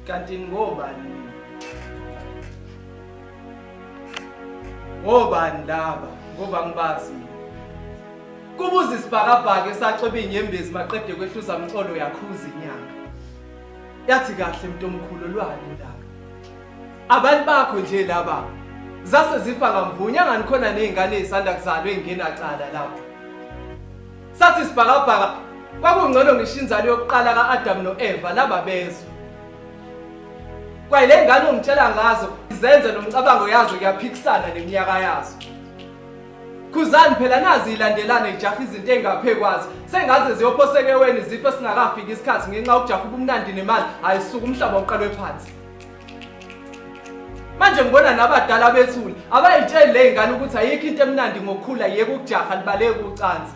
Kanti ngobani nina? Ngobani laba? Ngoba ngibazi mina. Kubuza isibhakabhaka esacweba inyembezi maqede kwehluza mcolo yakhuza inyanga. Yathi kahle mntomkhulu lwani ulaka. Abantu bakho nje laba zase zifa ngamvunya ngani khona nezingane ezisanda kuzalwa ezingenacala lapho. Sathi isibhakabhaka kwakungcono ngisho inzalo yokuqala ka-Adamu no-Eva laba bezwe. Kwayile ngane ongitshela ngazo izenze nomcabango yazo kuyaphikisana neminyaka yazo. Khuzani phela nazi ilandelana ijaha izinto engaphekwazi. Sengaze ziyophoseka eweni zife singakafiki isikhathi ngenxa yokujaha ubumnandi nemali ayisuka umhlaba uqalwe phansi. Manje ngibona nabadala bethule abayitsheli le ngane ukuthi ayikho into emnandi ngokukhula yeke ukujaha libaleke ucansi.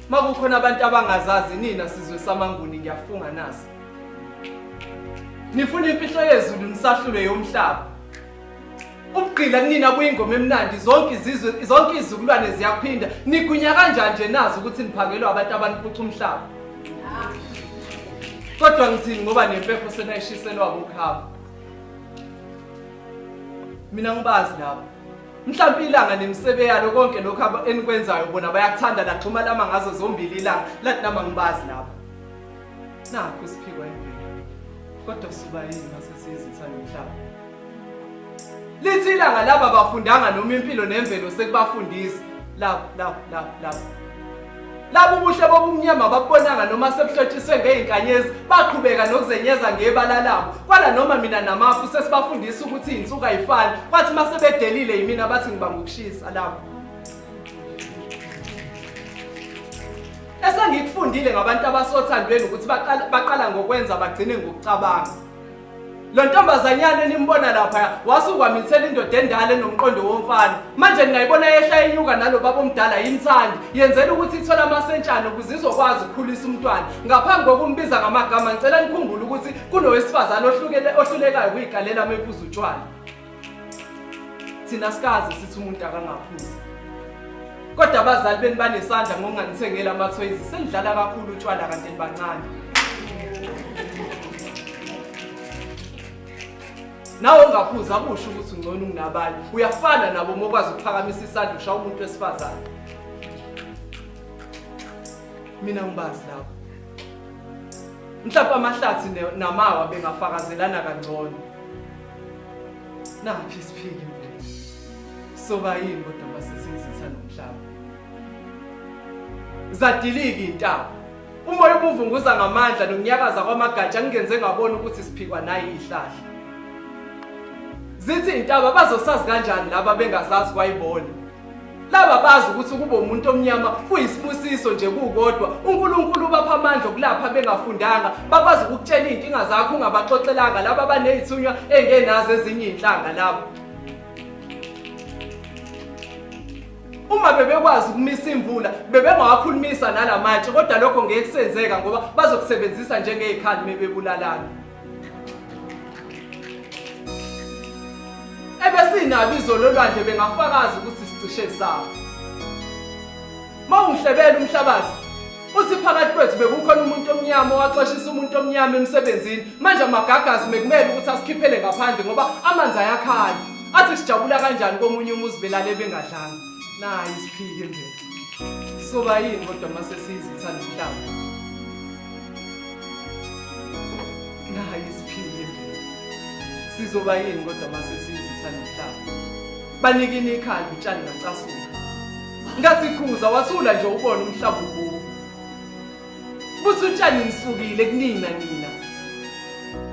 Makukhona abantu abangazazi nina sizwe samaNguni ngiyafunga nasi. Nifuna imfihlo yezulu nisahlulwe yomhlaba. Ubugqila kunina kuyingoma emnandi zonke izizwe zonke izizukulwane ziyaphinda nigunya kanjani nje nazi ukuthi niphakelwa abantu abaniphuca umhlaba. Kodwa ngithini ngoba nempepho senayishiselwa kukhaba. Mina ngibazi labo. Mhlawumbe ilanga nemisebe yalo konke lokho enikwenzayo bona bayakuthanda lagxuma lama ngazo zombili ilanga lathi nama ngibazi labo. Nakho siphikwa imvelo. Kodwa suba yini mase siyizitha nomhlaba? Lithi ilanga laba bafundanga noma impilo nemvelo sekubafundisa. Labo labo labo labo. Labo ubuhle bobumnyama babubonanga noma sebuhlotshiswe ngezinkanyezi baqhubeka nokuzenyeza ngebala labo. Kwala noma mina namafu sesibafundisa ukuthi izinsuku ayifani. Kwathi mase bedelile yimina bathi ngibanga ukushisa labo. Esengikufundile ngabantu abasothandweni ukuthi baqala baqala ngokwenza bagcine ngokucabanga. Lo ntombazanyana enimbona lapha wasuka wamithela indoda endala enomqondo womfana. Manje ningayibona yehla enyuka nalo baba omdala yimthandi. Yenzela ukuthi ithole amasentshana ukuze izokwazi ukukhulisa umntwana. Ngaphambi kokumbiza ngamagama ngicela nikhumbule ukuthi kunowesifazane ohlukele ohlulekayo kuyigalela uma ephuza utshwala. Thina sikaze sithi umuntu akangaphuzi. Kodwa abazali beni banesandla ngokunganithengeli amathoyizi senidlala kakhulu utshwala kanti nibancane. Nawe ungaphuzi akusho ukuthi ungcono kunabanye. Uyafana nabo uma ukwazi ukuphakamisa isandla ushaya umuntu wesifazane. Mina ngibazi labo. Mhlawumbe amahlathi namawa bengafakazelana kangcono. Naphi isiphiki mfethu? Soba yini kodwa mase siyizitha nomhlaba? Zadilika intaba. Umoya ubuvunguza ngamandla nokunyakaza kwamagatsha ngingenze ngabona ukuthi siphikwa nayi ihlahla. Zithi intaba bazosazi kanjani laba bengazazi kwayibona. Laba bazi ukuthi ukuba umuntu omnyama kuyisibusiso nje kukodwa. uNkulunkulu ubapha amandla okulapha bengafundanga, bakwazi ukukutshela iy'nkinga zakho ungabaxoxelanga laba abaney'thunywa engenazo ezinye iy'nhlanga labo. Uma bebekwazi ukumisa imvula bebengawakhulumisa nalamatshe kodwa lokho ngeke kusenzeka ngoba bazokusebenzisa njengey'khali mebebulalana. Ebesinabo izolo olwandle bengafakaza ukuthi sicishe safa. Mawungihlebela umhlabathi uthi phakathi kwethu bekukhona umuntu omnyama owaxoshisa umuntu omnyama emsebenzini manje amagagazi bekumele ukuthi asikhiphele ngaphandle ngoba amanzi ayakhala athi sijabula kanjani komunye umuzi belale bengadlanga nayi isiphike nje soba yini kodwa mase siyizitha nomhlaba Nayi isiphile nje. Sizoba yini kodwa mase siyizitha nomhlaba? Banikini ikhanda utshani ngacasuka. Ngathi khuza wathula nje ubona umhlaba ubuka. Buthi utshani nisukile kunina nina.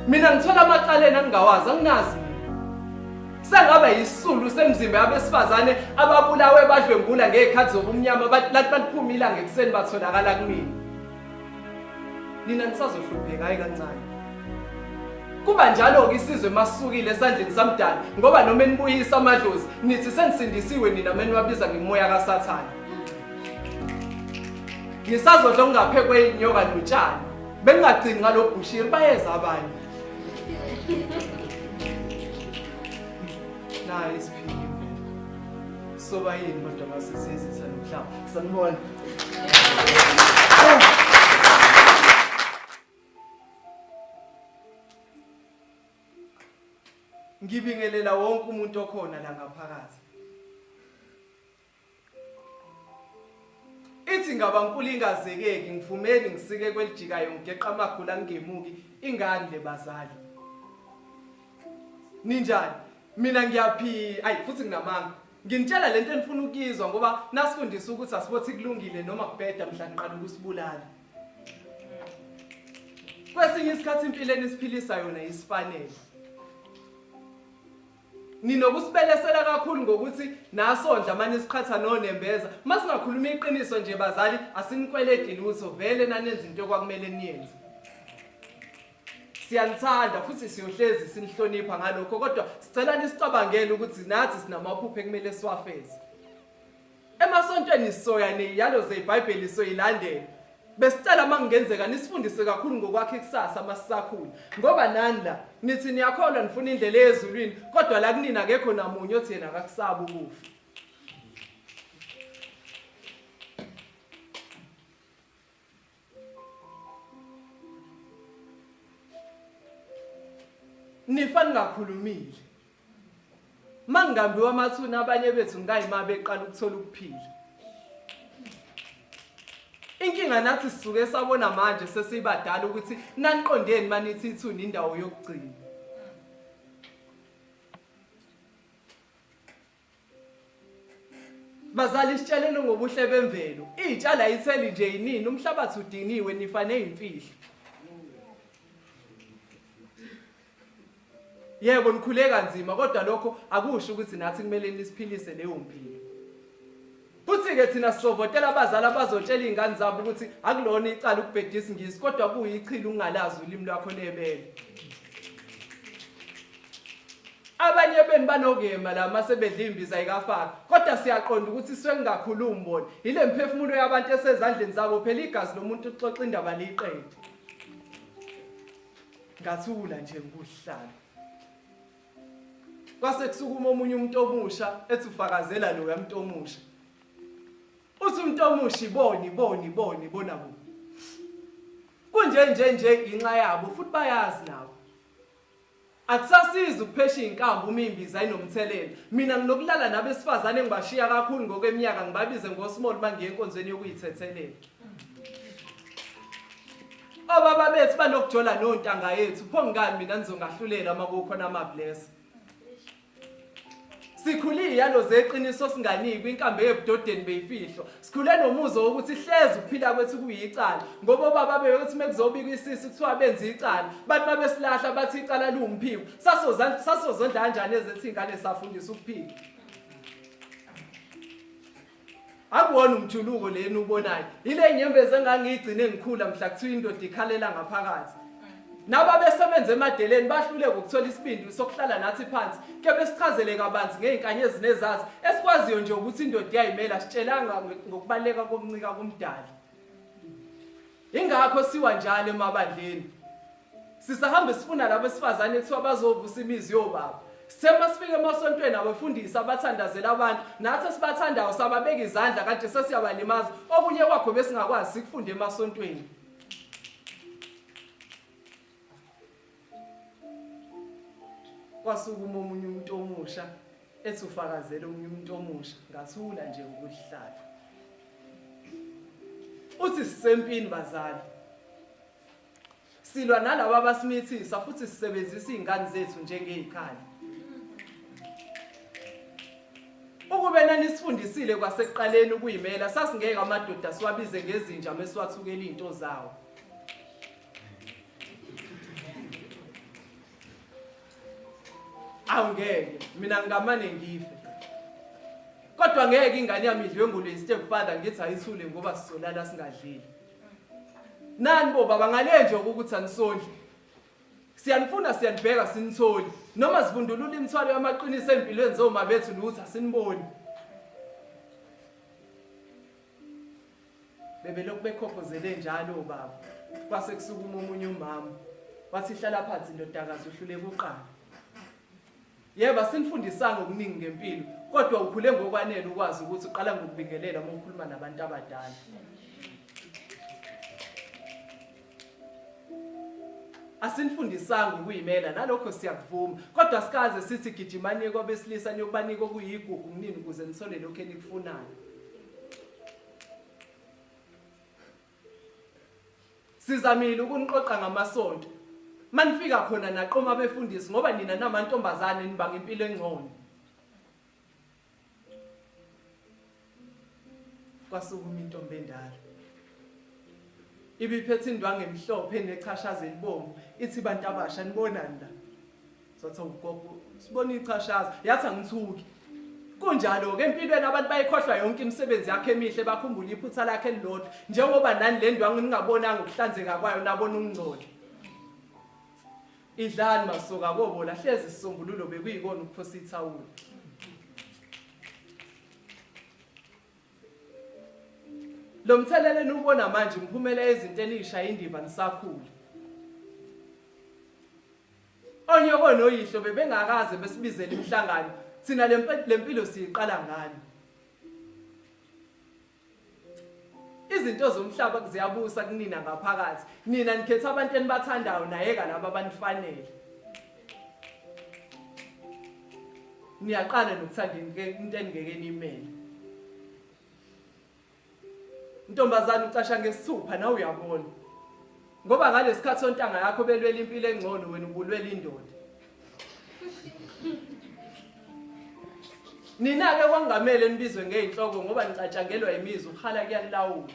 Mina ngithola amacaleni angingawazi anginazi mina. Sengaba yisisulu semzimba yabesifazane ababulawe badlwengula ngezikhathi zobumnyama bathi baliphuma ilanga ekuseni batholakala kumina. Nina nisazohlupheka hayi kancane. Kuba njalo-ke isizwe masisukile esandleni samdali ngoba noma enibuyisa amadlozi nithi senisindisiwe nina meniwabiza ngimoya kaSathane. Nisazodla okungaphekwe inyoka notshani. Bengingagcini ngalo Bushiri bayeza abanye. Nayi isiphili impela. Soba yini kodwa masisizitha nomhlaba. Sanibona. Ngibingelela wonke umuntu okhona la ngaphakathi. Ithi ngabankulu ingazekeki ngivumeli ngisike kwelijikayo ngigeqa amagula ngingemuki ingane le bazali. Ninjani? Mina ngiyaphi ayi futhi nginamanga. Nginitshela lento enifuna ukuyizwa ngoba nasifundisa ukuthi asibothi kulungile noma kubheda mhla niqala ukusibulala. Kwesinye isikhathi impilo enisiphilisa yona isifanele. Ninokusibelesela kakhulu ngokuthi nasondla mane siqhatha nonembeza. Masingakhuluma iqiniso nje bazali asinikweledi lutho vele nanenza into okwakumele niyenze. Siyanithanda futhi siyohlezi sinihlonipha ngalokho kodwa sicela nisicabangele ukuthi nathi sinamaphupho ekumele siwafeze. Emasontweni soya neyiyalo zeBhayibheli soyilandela. Besicela uma kungenzeka nisifundise kakhulu ngokwakha ikusasa uma sisakhula. Ngoba nani la nithi niyakholwa nifuna indlela eyezulwini kodwa la kunina akekho namunye othi yena akakusabi ukufa. Nifa ningakhulumile. Mangingambiwa amathuna abanye bethu ngayima beqala ukuthola ukuphila. Inkinga nathi sisuke sabona manje sesibadala ukuthi naniqondeni manithi ithuna indawo yokugcina. Bazali sitsheleni ngobuhle bemvelo. Iy'tshalo ayitheli nje yinini, umhlabathi udiniwe nifa ney'mfihlo. Yebo nikhule kanzima kodwa lokho akusho ukuthi nathi kumele nisiphilise leyo mpilo. Futhi-ke thina sizovotela abazali abazotshela iy'ngane zabo ukuthi akulona icala ukubheda isiNgisi kodwa kuyichilo ukungalazi ulimi lwakho lebele. Abanye benu banokuyema la mase bedla imbiza ikafaka kodwa siyaqonda ukuthi suke kungakhulumi bona. Yile mphefumulo yabantu esezandleni zabo phela igazi lomuntu uxoxa indaba liyiqede. Ngathula nje ngikuhlala. Kwase kusukuma omunye umuntu omusha ethi ufakazela loya muntu omusha. Uthi umuntu omusha ibona ibona ibona ibona bo. Kunje nje nje inxa yabo futhi bayazi nabo. Akusasizi ukuphesha iy'nkambi uma imbiza inomthelela. Mina nginokulala nabesifazane engibashiya kakhulu ngokweminyaka ngibabize ngosmall uma ngiye enkonzweni yokuyithethelela. Obaba bethu banokujola nontanga yethu, pho ngani mina nizongahlulela uma kukhona amabless. Sikhule iy'yalo zeqiniso singanikwa inkambo ebudodeni beyifihlwa. Sikhule nomuzwa wokuthi hlezi ukuphila kwethu kuyicala ngoba obaba beyothi mekuzobikwa isisu kuthiwa benza icala. Bathi mabesilahla bathi icala liwumphiko. Sasozondla kanjani ezethu iy'ngane safundisa ukuphila. Akuwona umjuluko lena ubonayo. Ile nyembezi engangiyigcine ngikhula mhla kuthiwa indoda ikhalela ngaphakathi. Naba besebenza emadeleni bahluleka ukuthola isibindi sokuhlala nathi phansi ke besichazele kabanzi ngey'nkanyezi nezazi esikwaziyo nje ukuthi indoda iyayimela sitshelanga ngokubaluleka kokuncika kumdali. Ingakho siwa njalo emabandleni. Sisahambe sifuna labo besifazane kuthiwa bazovusa imizi yobaba. Sithe masifika emasontweni abefundisi abathandazela abantu nathi esibathandayo sababeka izandla kanti sesiyabalimaza. Okunye kwakho besingakwazi sikufunde emasontweni. Kwasukuma omunye umuntu omusha ethi ufakazela omunye umuntu omusha ngathula nje ukuhlala. Uthi sisempini bazali. Silwa nalabo abasimithisa futhi sisebenzisa izingane zethu njengezikhali. Ukube nanisifundisile kwasekuqaleni ukuyimela sasingeke amadoda siwabize ngezinja mesiwathukela izinto zawo. Awungeke mina ngingamane ngife. Kodwa ngeke ingane yami idlwengulwe i-stepfather ngithi ayithule ngoba sizolala singadlile. Nani bo baba ngale nje ukuthi anisondli. Siyanifuna siyanibheka sinitholi. Noma sivundulula imithwalo yamaqiniso empilweni zoma bethu lutho asiniboni. Bebelokhu bekhophozele njalo baba. Kwase kusukuma omunye umama. Wathi hlala phansi ndodakazi uhluleka uqala. Yebo asinifundisanga okuningi ngempilo kodwa ukhule ngokwanele ukwazi ukuthi uqala ngokubingelela uma ukhuluma nabantu abadala. Asinifundisanga ukuyimela nalokho siyakuvuma kodwa sikaze sithi gijimani kwabesilisa niyokubanika okuyigugu kunini ukuze nithole lokho enikufunayo. Sizamile ukuniqoqa ngamasonto. Manifika khona naqoma abefundisi ngoba nina namantombazane nibanga impilo engcono. Kwasukuma intombi endala. Ibiphethe indwangu emhlophe enechashaza elibomvu ithi bantu abasha nibonani la. Sathi ugogo sibona ichashaza yathi angithuki. Kunjalo-ke empilweni abantu bayikhohlwa yonke imisebenzi yakhe emihle bakhumbule iphutha lakhe elilodwa njengoba nani le ndwangu ningabonanga ukuhlanzeka kwayo nabona ukungcola. Idlani masuka kobola hlezi isisombululo bekuyikona ukuphosa ithawula. Lo mthelela eniwubona manje umphumela yezinto eniyishaya indiva nisakhula. Onyoko noyihlo bebengakaze besibizele imihlangano thina lempilo siyiqala ngani. Izinto zomhlaba ziyabusa kunina ngaphakathi. Nina nikhetha abantu enibathandayo nayeka laba abanifanele. Niyaqala nokuthanda into eningeke niyimele. Ntombazane ucasha ngesithupha nawe uyabona. Ngoba ngalesikhathi ontanga yakho belwela impilo engcono wena ubulwela indoda. Nina-ke kwangamele nibizwe ngey'nhloko ngoba nicatshangelwa imizwa ukuhala kuyanilawula.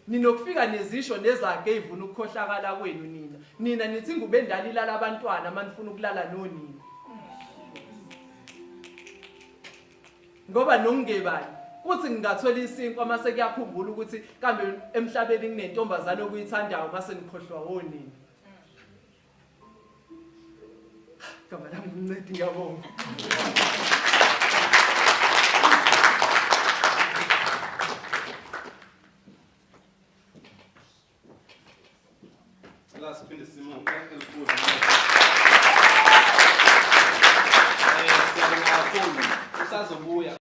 Ninokufika nezisho nezaga ey'vuna ukukhohlakala kwenu nina. Nina nithi ingubo endala ilala abantwana uma nifuna ukulala nonina. Ngoba nokungebani kuthi ngingathola isinkwa mase kuyakhumbula ukuthi kambe emhlabeni kunentombazane okuyithandayo mase nikhohlwa wonina. Gama lami uMncedi ngiyabonga. Cela siphinde simuphe elikhulu. Siyabonga kakhulu. Usazobuya.